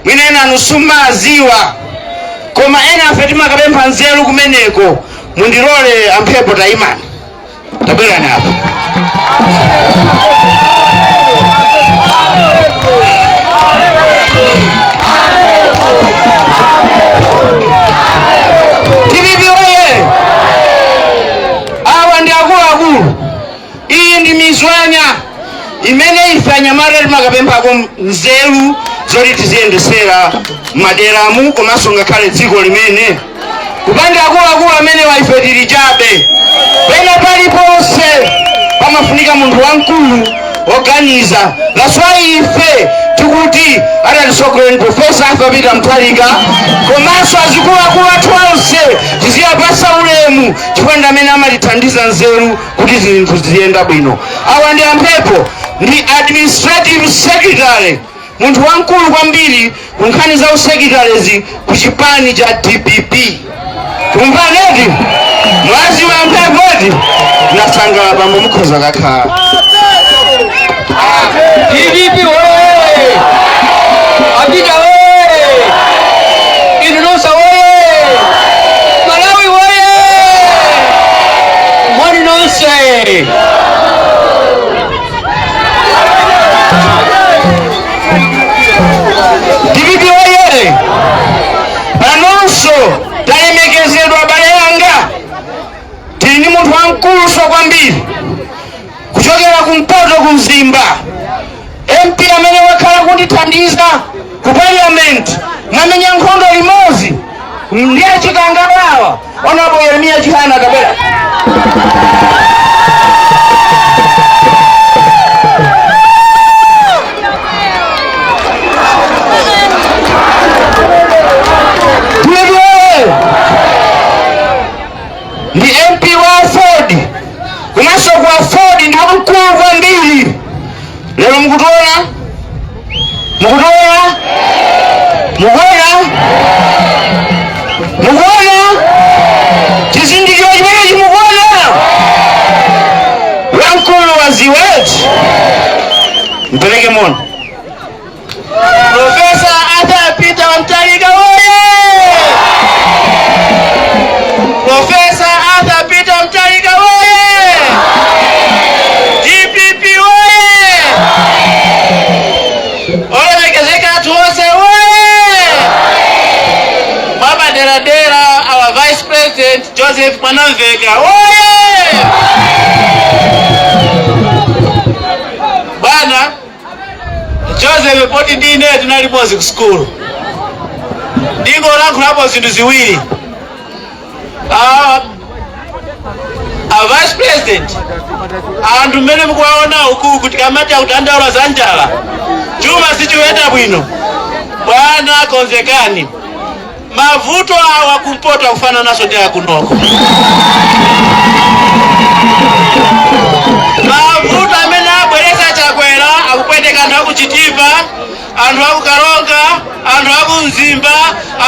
Mwina enanu simumaziwa, koma ena afe timakapempha nzeru kumeneko. Mundilole amphepo, tayimani, tabwerani apa. DPP oye! Awa ndi akuluakulu. Iyi ndi mizwanya imene ife anyamata timakapemphako nzeru zoti tiziyendesera maderamu komanso ngakhale dziko limene. Kupanda akuluakulu amene wa ife tili chabe. Pena paliponse pamafunika munthu wamkulu woganiza. That's why ife tikuti atatisogolera Professor Arthur Peter Mutharika, komanso azikuluakulu athu onse tiziyapasa ulemu, chifukwa ndi amene amatithandiza nzeru kuti zinthu ziyenda bwino. Awa ndi amphepo, ndi administrative secretary, munthu wamkulu kwambiri ku nkhani za usecretaries ku chipani cha DPP. Kumvaneti mwazi wa mphepoti nasangala bambo, mukhoza kakhala. DPP oye! Apita oye! Inu nonse oye! Malawi oye! Moni nonse! DPP oye! Panonso talemekezedwa, abale yanga, tili ndi munthu wamkuluso kwambiri kuchokera kumpoto ku Mzimba, MP amene wakhala kundithandiza ku parliament, mwamenya nkhondo limodzi ndi achikangalawa, Honorable Yeremiya Chihana, tabwera. DPP oye! Ndi MP wa Aford, komanso ku Aford ndi wamkulu kwambiri. Lero mukutiona, mukuona, mukuona, mukuona chizindikiro chimenechi, mukuona wamkulu wa ziweti. Mpereke moni. Professor Arthur Peter Mutharika oye! Professor Arthur Peter Mutharika oye! DPP oye! Olemekezeka athu onse oye! Mwapaderadera our Vice President Joseph Mwanamveka oye! Bwana Joseph, poti ndine tinali limodzi ku sukulu, ndingolankhulapo zinthu ziwiri. A Vice President, anthu mmene mukuwaona uku kuti kamati akudandaula za njala, chuma sichikuyenda bwino, bwana konzekani, mavuto awa kumpoto akufana naso ndi akunoko. Mavuto amene abweresa Chakwera akupweteka anthu akuchitipa, anthu akukaronga, anthu akumzimba,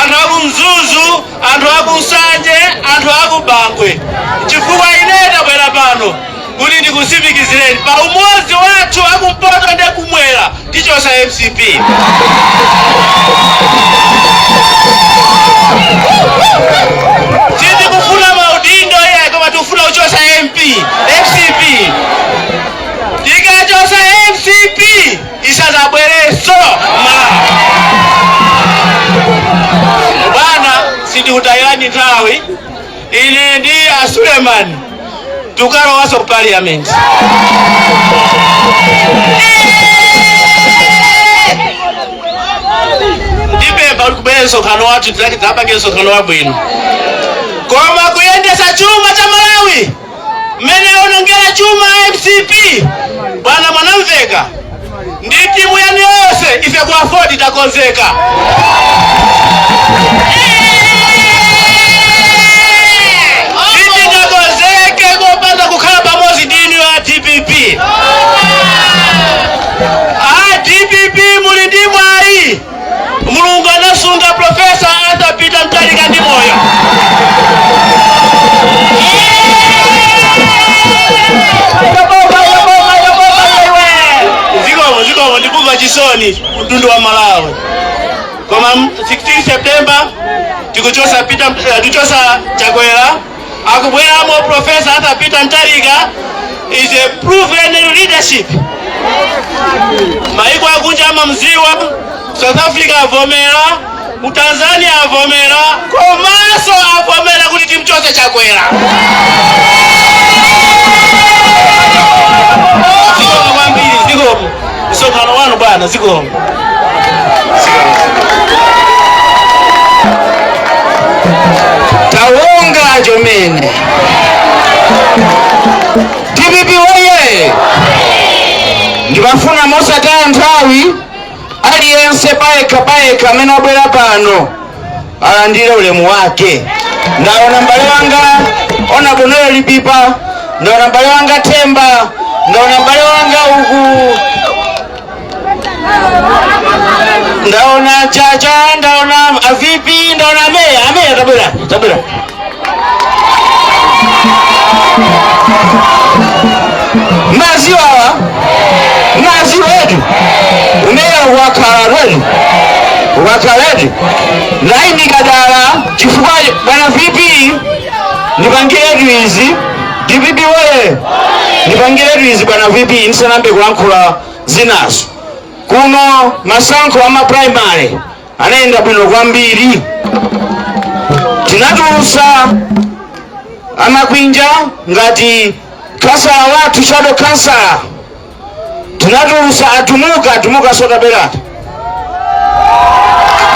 anthu akumzuzu, anthu akumsanje, anthu akubangwe. Chifukwa ine tabwera pano kuti ndikutsimikizireni pa umodzi wathu akumpoto ndi kumwera tichosa MCP. Sitikufuna maudindo iye, koma tikufuna kuchosa MP MCP. Tikachosa MCP isazabwereso ma bwana. Sindikutayirani nthawi. Ine ndi a Suleiman tukalowaso ku parliament. Ndipempha kuti kubwere msonkhano wathu, tidzapange msonkhano wabwino, koma kuyendesa chuma cha Malawi mmene onongera chuma MCP, bwana Mwanamveka ndi timu yanu yonse, ife ku Aford takonzeka. Sitingakonzeke kopanda kukhala pamodzi ndinu ya DPP. A DPP muli ndi mwayi, Mulungu anasunga Professor Arthur Peter Mutharika ndi moyo. Zikomo, zikomo. Ndikumva chisoni mtundu wa Malawi. 16 September tikuchosa Peter, tikuchosa Chakwera, akubweramo Professor Arthur Peter Mutharika. Is a proven leadership. Maiko akunja amamziwa, South Africa avomera, mu Tanzania avomera, komanso avomera kuti timchose Chakwera. Zikomo kwambiri, zikomo. Msonkhano wanu bwana, zikomo. Tawonga chomene. DPP woye! Ndimafuna mosataya nthawi, aliyense payekha payekha amene wabwera pano alandire ulemu wake. Ndaona m'bale wanga ona Bonelo Lipipa, ndaona m'bale wanga Themba, ndaona m'bale wanga uku, ndaona Chacha, ndaona avipi, ndaona ameya. Ameya, tabwera, tabwera. Maziwa awa, maziwa etu umeya wakhala lwetu wakhala etu. Ndayimika dala chifukwa bwana VP, ndipangiretu izi. DPP woye! Ndipangiretu izi bwana VP ndisanambe kulankhula zinazo. Kuno masankho ama primary anayenda bwino kwambiri. Tinatulutsa amakwinja ngati kansala wathu, shadow kansala. Tinatulutsa atumuka, atumuka sotabera,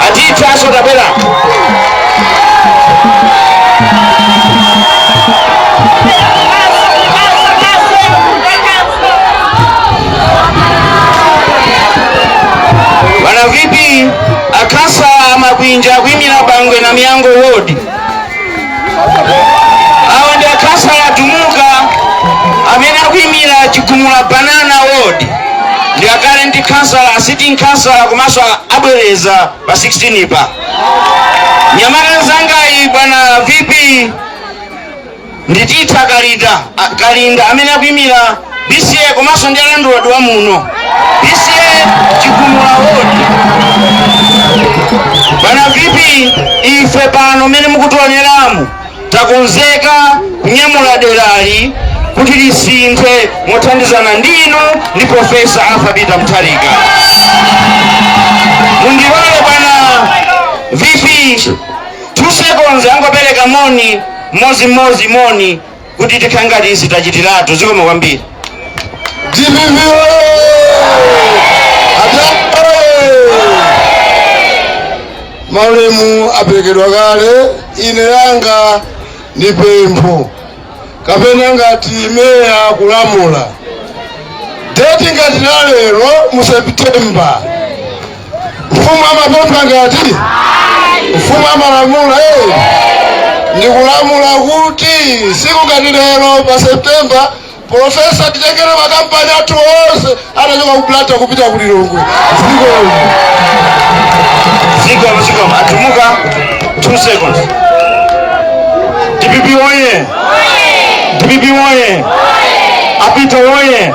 atitha sotabera. Bwana VP, akansala amakwinja akuyimira Bangwe na Miyango Ward. Awa ndi akansala atumuka amene akuyimira Chigumula Banana Ward, ndi akale ndi kansala, a sitting kansala, komanso abwereza pa 16 pa. Nyamata nzangayi bwana VP ndititha Kalita, Kalinda amene akuyimira BCA komanso ndi alandlord wa muno BCA Chigumula Ward. Bwana VP, ife pano mmene mukutioneramu takonzeka kunyamula derali kuti lisinthe mothandizana ndinu ndi Professor Arthur Peter Mutharika. Mundilole bwana VP, 2 seconds, angopereka moni mmodzi, moni kuti tikhale ngati izi tachitiratu. Zikomo kwambiri. DPP oye! Ata oye! Maulemu aperekedwa kale. Ine yanga ndi pempho kapena ngati meya kulamula date ngati la lero mu September. Mfumu amapempha ngati mfumu amalamula. Ndikulamula kuti siku ngati lero pa September, Professor titengere makampani athu onse atachoka ku Blantyre kupita ku Lilongwe. Zikomo. Zikomo, zikomo. Atumuka, 2 seconds. DPP oye! DPP oye! Apita oye!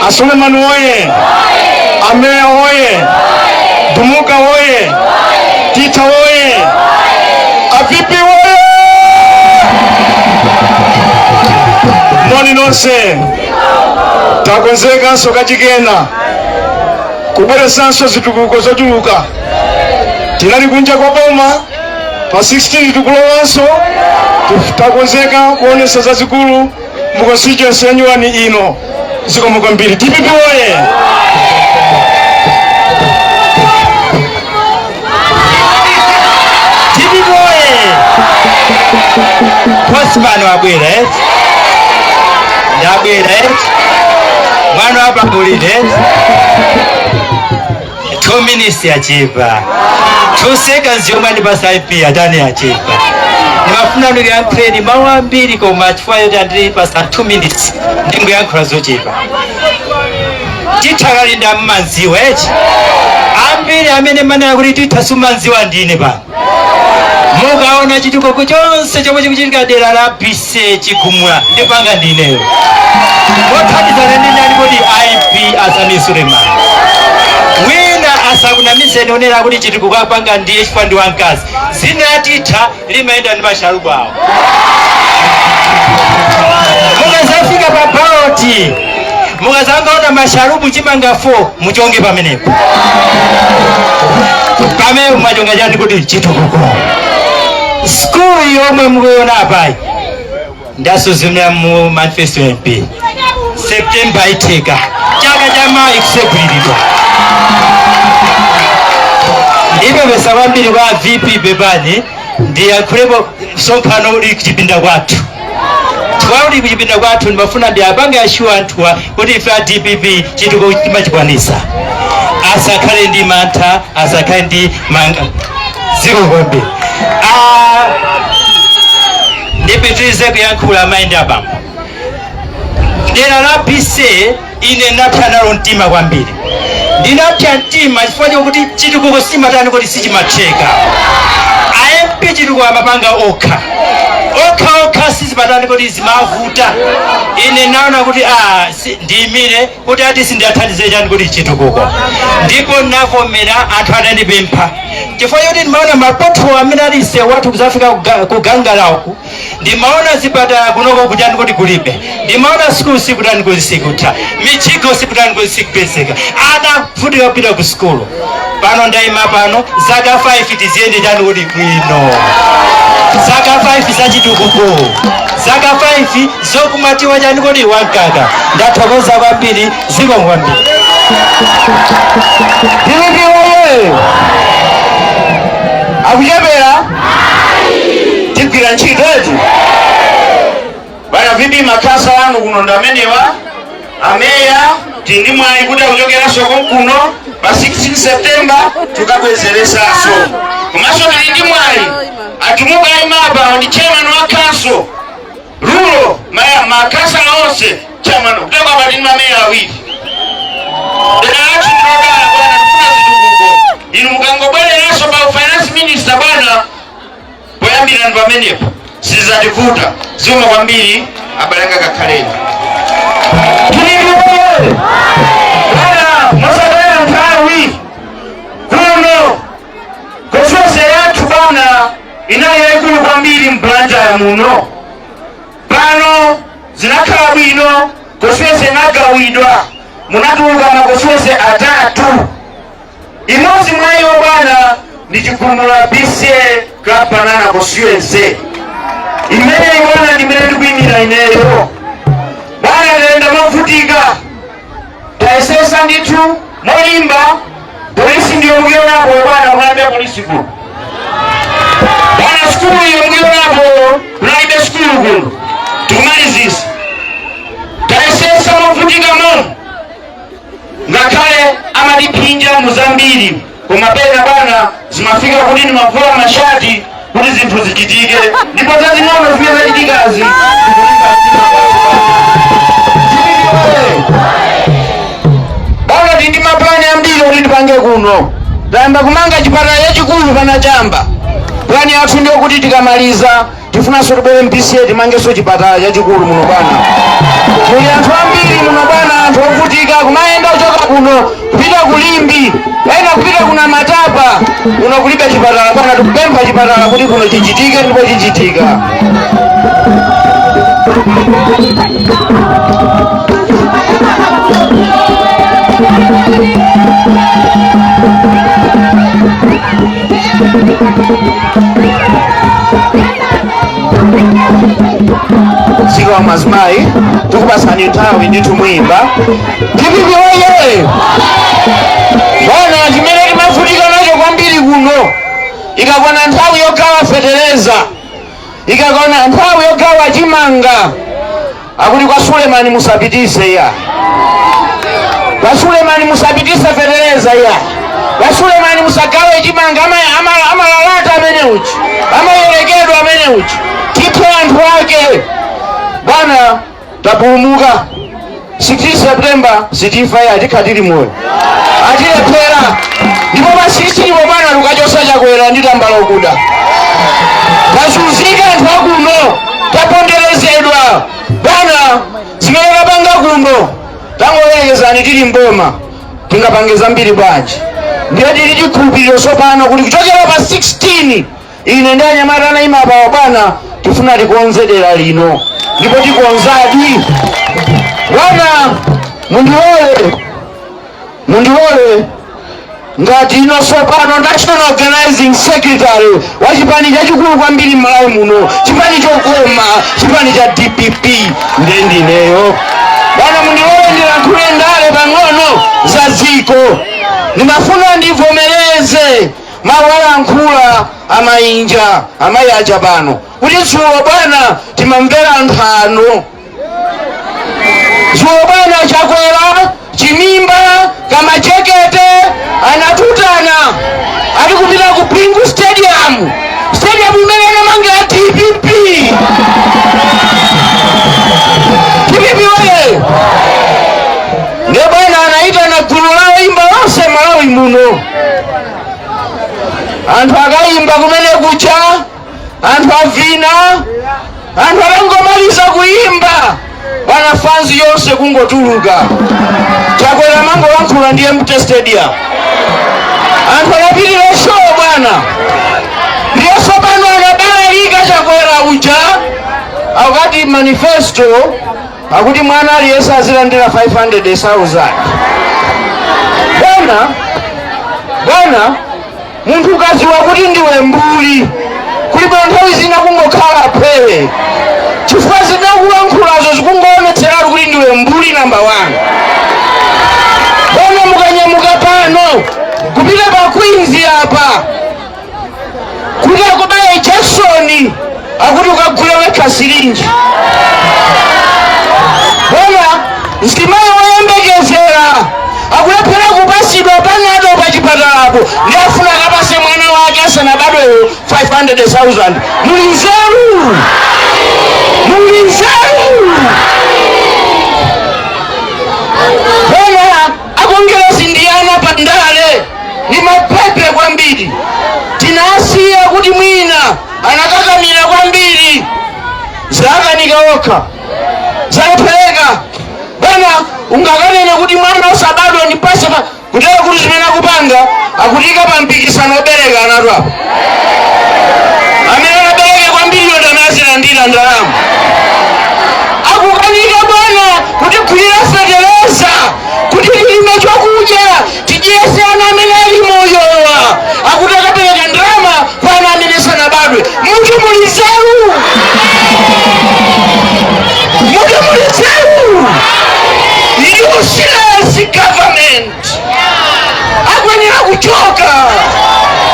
Asuleman oye! Ameya oye! Dumuka oye! Tita oye! Avipi oye! Moni nonse. Takonzekanso kachikena kubweresanso zitukuko zochuluka. Tinali kunja kwa boma, pa 16 tikulowanso. Takonzeka kuonesa zazikulu mu constituency yanyuwani ino. Zikomo kwambiri. DPP oye! DPP oye! Posi pano abwera eh? Ndabwera eh? Mwana wapangulire eh? 2 minutes yachepa, 2 seconds yomwe andipasa IP atani yachepa. Ndimafuna ndiyankhuleni mawu ambiri koma chifukwa choti andipasa 2 minutes ndingoyankhula zochepa. Titha Kalinda mmanziwa echi? Ambiri amene manena kuti Titha sumanziwa, ndine pano. Mukaona chitukuko chonse chomwe chikuchitika dera la BC Chigumula ndipanga ndineyo mothandizana ndi ndani? Kuti IP Asami Suleiman wina. Asakunamizeni onera kuti chitukuko apanga ndiye chifukwa ndi wamkazi. Zina atitha limayenda ndi masharubu awo. Mukazafika pa ballot, mukazangaona masharubu chimanga 4, muchonge pamenepo, pamene mwachonga chati kuti chitukuko. Skulu yomwe mukuiona apayi ndasuzumira mu manifesto ya MP, September itheka, chaka cha mawa ikuseguliridwa. Ndipepesa kwambiri kwa VP, bebani ndiyankhulepo. Msonkhano uli kuchipinda kwathu, uli kuchipinda kwathu. Ndimafuna ndiapange assure anthuwa kuti ife a DPP chitukuko timachikwanisa. Asakhale ndi mantha, asakhale ndi manga ziko kwambiri. Ah, ndipitirize kuyankhula. Amayi ndi abambo, dera la BC ine ndinapsa nalo mtima kwambiri. Ndinapsa mtima chifukwa chokuti chitukuko simatani kuti sichimatheka. A MP chitukuko amapanga okha okha okha, sizimatani kuti zimavuta. Ine naona kuti ah, ndiyimire kuti ati sindiathandize chani kuti chitukuko, ndipo navomera anthu atandipempha, chifukwa choti ndimaona ma pothole amene ali msewu wathu kuzafika kugangalauku. Ndimaona zipatala kunoko kutani kuti kulibe, ndimaona sukulu sikutani kuti sikutha, mijigo sikutani kuti sikupezeka, ana kuvutika kupita ku sukulu. Pano ndayima pano, zaka 5 tiziyende chani kuti bwino, zaka 5 zachitukuko, zaka 5 zokumatiwa chani kuti wamkaka. Ndathokoza kwambiri, zikomo kwambiri. DPP woye! Akuchepera, tigwira ntchito eti bana. VP, makhansala anu kuno ndi amenewa, ameya. Tili ndi mwayi kuti akuchokeranso konkuno. Pa 16 September tukabwezeresanso. Komanso tili ndi mwayi, atumuka imapa ndi chairman wa council rulo maya makhansala onse, chairman kutoka apa. Tili mameya awiri. Dera lathu ndilodala bwana, tifuna zitukuko. Inu mukangobwereranso pa finance minister bwana, poyambira ndi pamenepo sizativuta. Zikomo kwambiri, abalanga kakhaleni. Tililiwe bwana, musataya nthawi. Kuno constituency yathu bwana inali yayikulu kwambiri m'Blantyre muno. Pano zinakhala bwino, constituency inagawidwa, munatuluka ma constituency atatu. Imodzi mwa iwo bwana ndi Chigumula BCA Club Banana constituency imene bwana ndimene ndikuyimira ineyo. Bwana, tayenda movutika, tayesesa ndithu molimba. Polisi ndiyo mukionapo bwana, kunalibe polisi kuno bwana. Sukulu iyo mukionapo, kunalibe sukulu kuno, tikumalizisa. Tayesesa movutika momo, ngakhale amatiphinja muzambiri, koma pena bwana zimafika kuti ndimavula mashati kuti zinthu zichitike, ndipo zazing'ono zimene zachitikazi tikulimba mtima kwathu bwana. Tili ndi mapulani ambiri kuti tipange kuno. Tayamba kumanga chipatala chachikulu pana Chamba. Plani yathu ndiyo kuti tikamaliza tifunanso tibwere m'BCA, timangenso chipatala chachikulu muno bwana. Muli anthu ambiri muno bwana, anthu ovutika kumayenda kuchoka kuno kupita kulimbi, ena kupita kuna Matapa. Kuno kulibe chipatala bwana, tikupempha chipatala kuti kuno chichitike, ndipo chichitika. Zikomo mazimayi, tikupasani nthawi ndithu muyimba. DPP woye! Bwana, chimene timavutika nacho kwambiri kuno, ikakwana nthawi yogawa fetereza, ikakwana nthawi yogawa chimanga, akuti kwa Sulemani musapitise ya, kwa Sulemani musapitise fetereza ya, kwa Sulemani musagawe chimanga, amalalata amene uchi, amayerekedwa amene uchi, tiphe anthu ake. Bwana, tapulumuka. 16 September sitifa ya, tikhatili moyo, atilephera. Ndipo pa 16 po bwana tukachosa Chakwera ndi tambala okuda. Tazunzika anthu akuno, taponderezedwa bwana. Zimene tapanga kuno, tangoyerekezani tili mboma, tingapange zambiri bwanji? Ndiye tili chikhulupiriro tsopano kuti kuchokera pa 16, ine ndi anyamata anayima pawa, bwana, tifuna tikonze dera lino, ndipo tikonzadi. Bwana, mundilole, mundilole ngati inonso pano national organizing secretary wa chipani chachikulu kwambiri m'Malawi muno, chipani chokoma, chipani cha DPP, ndiye ndineyo. Bwana, mundilole ndilankhule ndale pang'ono za dziko. Ndimafuna ndivomereze mawu alankhula amayinja, amayi aja pano, kuti dzulo, bwana, timamvera nthano. Dzulo, bwana, Chakwera, Chimimba, Kamachekete anatutana ati kupita ku Bingu Stadium, stadium imene anamangira DPP. DPP oye! Ndiye bwana anayitana gulu lawo imba lonse Malawi muno, anthu akayimba kumene kucha, anthu avina. Anthu akangomaliza kuyimba, bwana, fans yonse kungotuluka. Chakwera mangolankhula ndiye empty stadium, anthu anapitira show, bwana. Ndiye pano anabalalika Chakwera uja, akati manifesto akuti mwana aliyense azilandira 500,000. Bwana, bwana, munthu ukadziwa kuti ndiwe mbuli, kulipo nthawi zina kungokhala phee, chifukwa zinakulankhulazo zikungoonetseratu kuti ndiwe mbuli number 1. Bwana, mukanyamuka pano kupita pa Queens apa kuti akubaye Jackson, akuti ukagule wekha sirinji. Bwana, mzimayi woyembekezera akulephera kupasidwa Panado pa chipatalapo, ndi afuna akapase mwana wake asanabadweyo 500,000. Muli nzeru? Muli nzeru? Bwana, akongeresi ndi ana pandale, ni mapepe kwambiri. Tinasiya kuti mwina anakakamira kwambiri, zakanika okha, zalephereka. Bwana, ungakanene kuti mwana osabadwa ndipase pa kutero kuti zimene akupanga akutika pa mpikisano obereka anatu apo, amene anabereke kwambiriyo ndi amene azilandira ndalama. Akukanika, bwana, kutigulira fetereza kuti tilime chakudya tidyese ana amene ali moyowa, akuti akapereka ndalama kwa ana amene sanabadwe. Munthu muli nzeru? Munthu muli nzeru? Useless government, akwenera kuchoka,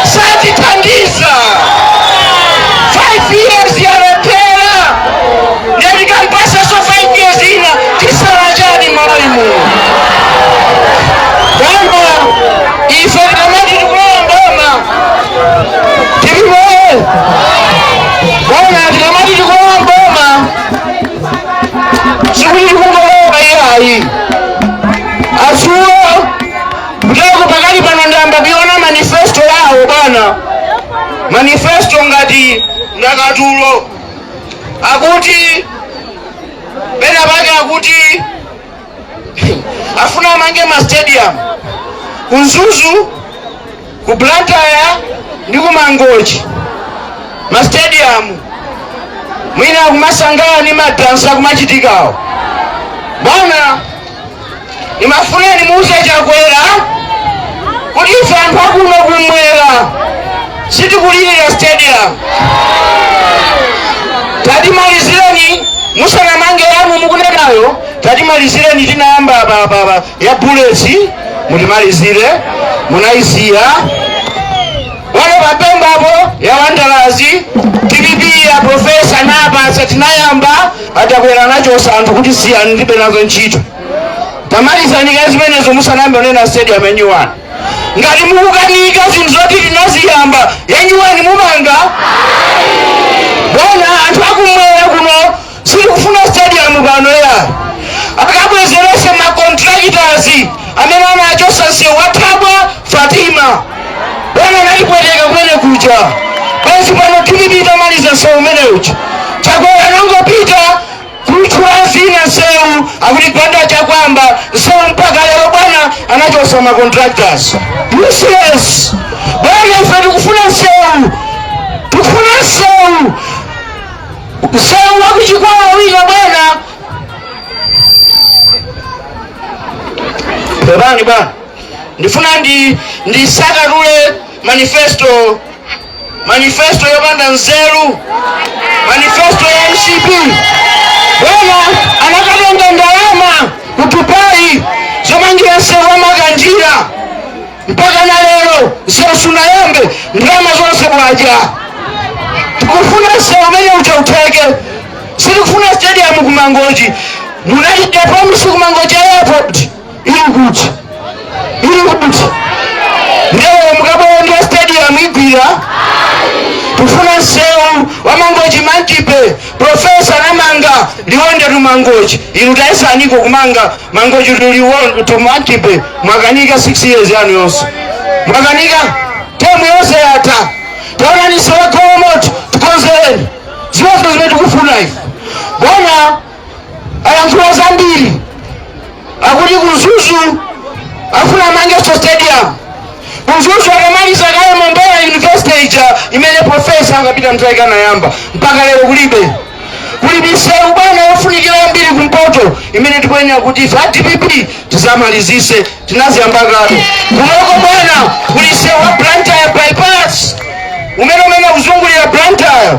satithandiza. 5 years yalephera, ndetikampasaso 5 years ina, tisala chani Malawi muno? Kamba ife tikamati tikulowa mboma, tilipoye bwana, tikamati tikulowa mboma, sikuti tikungolowa iyayi. Asulo kuteko pakali pano ndamba kuiona manifesto yawo, bwana, manifesto ngati ndakatulo. Akuti pena pake akuti afuna amange ma stadium ku Mzuzu, ku Blantyre ndi ku Mangochi, ma stadium mwina kumasangala ni madansa kumachitikawo. Bwana, nimafuneni muuze Chakwera kuti ife anthu akuno kumwera sitikulirira stadium. Tatimalizireni musanamange yanu mukunenayo, tatimalizireni tinayamba pa ya Bullets, mutimalizire munayisiya. Bwana, papembapo ya Wanderers, DPP ya profesa napasa tinayamba, atakwera nachosa anthu kuti siyani, ndibe nazo ntchito. Tamalizani zimenezo musanayambe unena stadium ya new one. Ngati mukukanika zinthu zoti tinaziyamba, ya new one mumanga? Bwana, anthu akumwera kuno sitikufuna stadium pano ya. Akabwezerese ma contractors amene anachosa msewu wa Thabwa Fatima. Bwana, anatipweteka kumene kuja. Pansi pano DPP itamaliza msewu umene uja, Chakwera anangopita. Akutchula zina nsewu, akuti Gwanda Chakwamba nsewu, mpaka lero bwana anachosa ma contractors. Useless. Bwana, ife tikufuna nsewu, tikufuna nsewu, nsewu wakuchikwawa wina bwana. Pepani bwana, ndifuna ndisakatule manifesto, manifesto yopanda nzeru, manifesto ya MCP. Bwana, anakatenga ndalama ku Dubai zomangira nsewu wa Makanjira, mpaka na lero nsewu sunayambe, ndalama zonse bwaja. Tikufuna nsewu umene uja utheke. Sitikufuna stadium kumangoji. Munachita promise kumangoji airport, ili kuti, ili kuti ndewo mukabwera ndi stadium igwira. Tufuna nsewu wa Mangochi Monkey Bay. Profesa anamanga Liwonde to Mangochi, inu tayesaniko kumanga Mangochi to Liwonde to Monkey Bay, mwakanika. 6 years yanu yonse mwakanika, term yonse yatha. Taonani nsewu wa Golomoti, tikonzereni zimezo zimene tikufuna ife. Bwana, ayankhula zambiri, akuti ku Mzuzu afuna amangenso stadium. Ku Mzuzu akamaliza kale Mombera University ija imene profesa a Peter Mutharika anayamba, mpaka lero kulibe. Kuli misewu bwana yofunikira yambiri kumpoto imene tikuyenera kuti ife a DPP tizamalizise, tinaziyamba kale. Kunoko bwana kuli msewu wa Blantyre bypass umene kuzungulira Blantyre,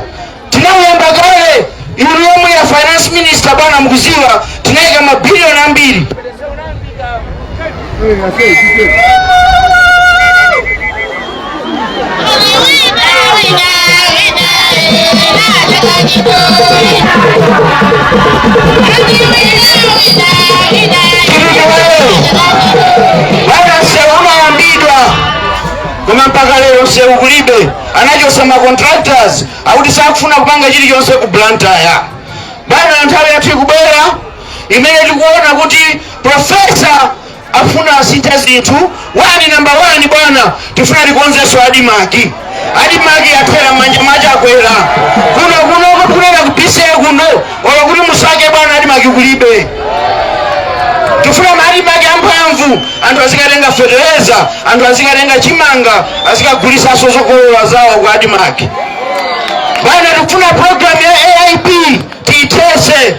tinawuyamba kale. Inu yomwe ya finance minister bwana, mukuziwa tinayika mabiliyoni ambiri. Bwana, msewu umayambidwa koma mpaka lero msewu kulibe. Anachosa ma contractors, akuti sakufuna kupanga chilichonse ku Blantyre. Bwana, nthawi yathu ikubwera imene tikuona kuti profesa afuna asinthe zinthu. One, number one bwana, tifuna tikonzenso ADMARC. ADMARC yathera m'manja mwachakwera. Kuno kunoko tikunena ku BCA kuno, olo kuti musake bwana, ADMARC kulibe. Tifuna ma ADMARC amphamvu, anthu azikatenga fetereza, anthu azikatenga chimanga, azikagulisanso zokolola zawo ku ADMARC. Bwana, tikufuna program ya AIP tiyithese,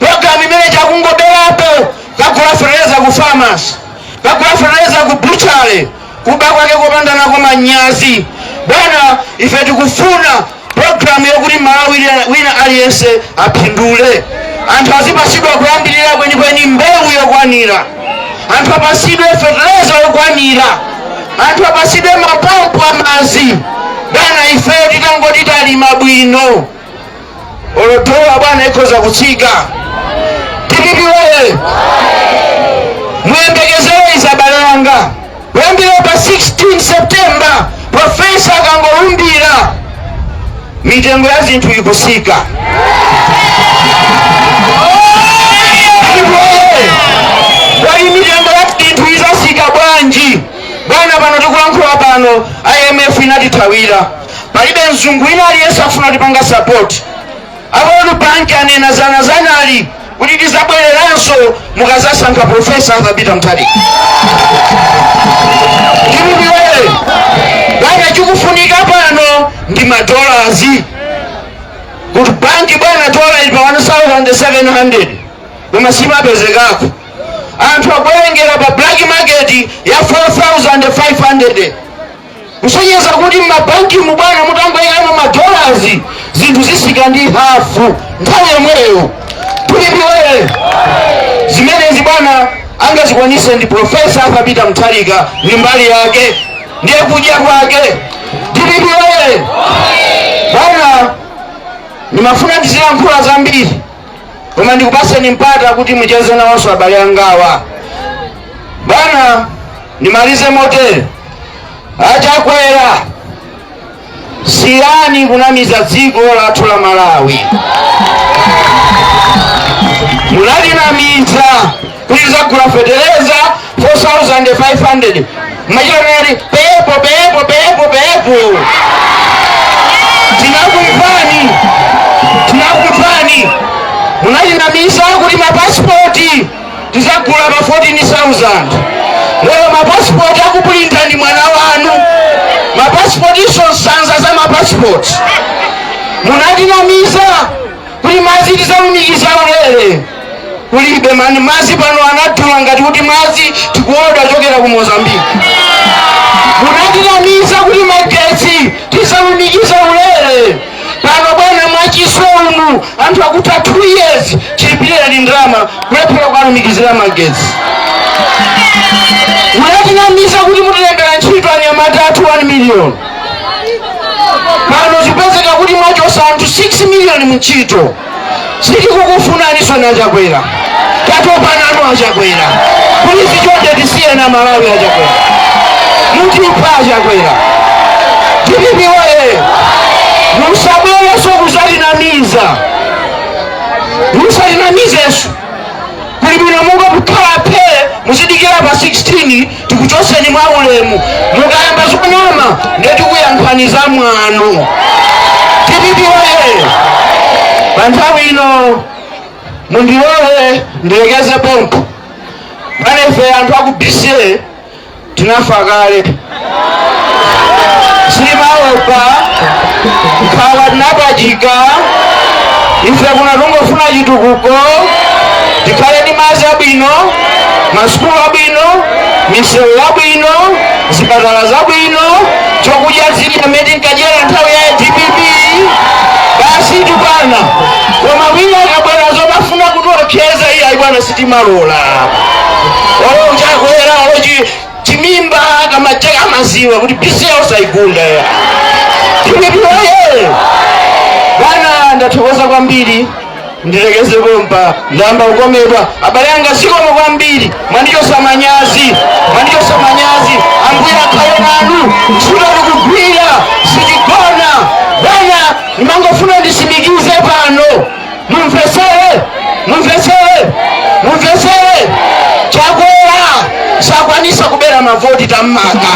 program imene chakungoberapo, kagula fetereza ku farmers, kagula fetereza ku butchery, kuba kwake kopanda nako manyazi. Bwana, ife tikufuna program yokuti Malawi wina aliyense apindule, anthu azipasidwa kuyambirira kwenikweni mbewu yokwanira, anthu apasidwe fetereza yokwanira, anthu apasidwe mapampu amazi. Bwana, ifeyo titangoti talima bwino, olotowa bwana ikhoza kutsika. DPP woye! Muyembekezere izabale yanga, kuyambira pa 16 September, profesa akangolumbira, mitengo ya zinthu ikusika. DPP woye! Kodi mitengo ya zinthu izasika bwanji? Bwana, pano tikulankhula pano IMF inatithawira, palibe mzungu wina aliyense afuna tipanga support. A World Bank anena zanazanali kuti tizabwereranso mukazasankha Profesa Arthur Peter Mutharika. DPP woye! Bwana, chikufunika pano ndi ma dollars kuti banki bwana, dola ili pa 1700 koma simapezekako, anthu akuwerengera pa black market ya 4500, kusonyeza kuti mmabanki mu bwana mutangoyikamo ma dollars zinthu zisika ndi hafu nthawi yomweyo. DPP woye! Zimenezi bwana angazikwanise ndi Profesa Arthur Peter Mutharika, ndi mbali yake, ndiye kudya kwake. DPP woye! Bwana, ndimafuna ndizilankhula zambiri koma ndikupaseni mpata kuti mucheze nawonso abale angawa. Bwana, ndimalize motere: achakwera, siyani kunamiza dziko lathu la Malawi. Munatinamiza kuti tizagula fetereza 4500, machita pepo pepo pepo pepo. Tinakumvani, tinakumvani. Munatinamiza kuti mapasipoti tizagula pa 14,000. Lero mapasipoti akupulinta ndi mwana wanu, mapasipoti iso nsanza za mapasipoti. Munatinamiza kuti madzi tizalumikiza ulere, kulibe mani madzi. Pano anadula ngati kuti madzi tikuoda chokera ku Mozambique. Munatinamiza kuti magetsi tizalumikiza ulere. Pano bwana, mwachiswe umu anthu akutha 2 years chilipirira ndi ndalama, kulephera kukalumikizira magetsi. Munatinamiza kuti mutilembera ntchito anyamata athu 1 million. Pano zipezeka kuti mwachosa anthu 6 million mntchito. Sitikukufunani sona Achakwera, tatopa nanu Achakwera. Please chonde tisiyena Malawi. Achakwera, mutipha Achakwera. DPP woye! Musabwereso kuzatinamiza, musatinamizenso. Kuli bwino mungokhala phe, muzidikira pa 16 tikuchoseni mwa ulemu. Mukayamba zonama, ndetikuyankhani za mwano. DPP woye! Pa nthawi ino mundilole ndilekeze pompo. Panefe anthu aku BCA tinafa kale, silimaopa nkhawa, tinapachika. Ife kuno tungofuna chitukuko, tikhale ndi madzi abwino, masukulu abwino, misewu yabwino, zipatala zabwino, chokudya zili amene tinkadyera nthawi ya DPP basi tukwana. Koma wina akabwera zomafuna kutiopseza, iye ayi bwana, sitimalola. Olo Chakwera, olo chimimba kamacheka, amaziwa kuti BCA usayigunda ya DPP oye! Bwana, ndathokoza kwambiri, ndilekeze pompa, ndamba kukomedwa. Abale anga, zikomo kwambiri, mwandichosa manyazi, mwandichosa manyazi. Ambuye akhale nanu. Ntchito tikugwira, sitigona bwana. Ndimangofuna ndisimikize pano, mumvesere, mumvesere, mumvesere. Chakwera sakwanisa kubera mavoti, tammanga.